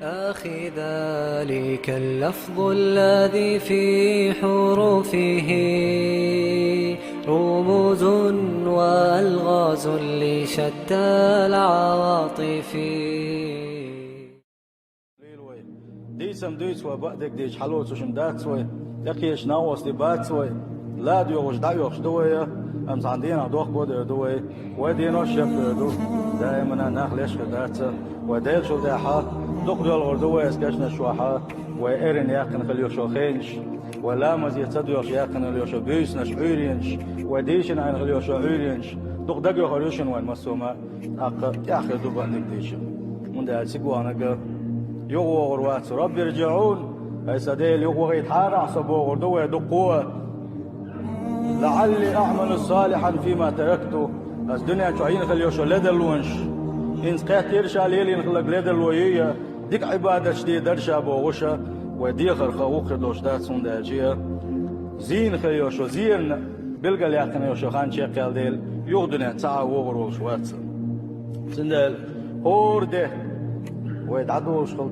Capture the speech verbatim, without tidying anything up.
أخي، ذلك اللفظ الذي في حروفه رموز وألغاز لشتى العواطف. Дийцам дуьйцу вай, бакъдерг дийцича хьалоцуш дац вай, тӀекхеча накъостий бац вай, ла а доьгӀуш дӀаоьхуш ду вай, амма цхьана дийнахь дохко а дер ду вай. Вай денош шек хир ду, даимана нах леш хир дац. Вай Делчул тӀаьхьа дукха доьлхур ду вай оцу кешнаш чохь, вай эрна яьккхина хила йолу хенаш, вай ламазе ца доьлхуш яьккхина хила йолу буьйсанаш, Ӏуьйренаш, вай дийшина Ӏийна хила йолу Ӏуьйренаш, дукха дагайохур ю шуна вайн массо а ма, тӀаккха тӀаьхьа хир ду бакъдерг дийцича. ХӀунда аьлча цига ваханарг юхавогӀур вац. «Рабби ржиӀун», ай сан Дела, юхавахийтахьара ахь со бохур ду вай дуккха а. «ЛаӀалли аӀмалу салихьан фима таракту». Ас дуьнен чохь йина хила йолу ледарлонаш, хӀинца кхеттера ша лелийна хилларг ледарло юй я, дика Ӏибадаташ дийр дара ша бохуш, вай дехар хан ву хир долуш дац, хӀунда аьлча зийна хила йолу, зенна билгалъяьккхина йолу хан чекхъяьлла дела, юха дуьнен цхьа а вогӀур волуш вац. Цундела хӀора де вай дӀадолуш хила долу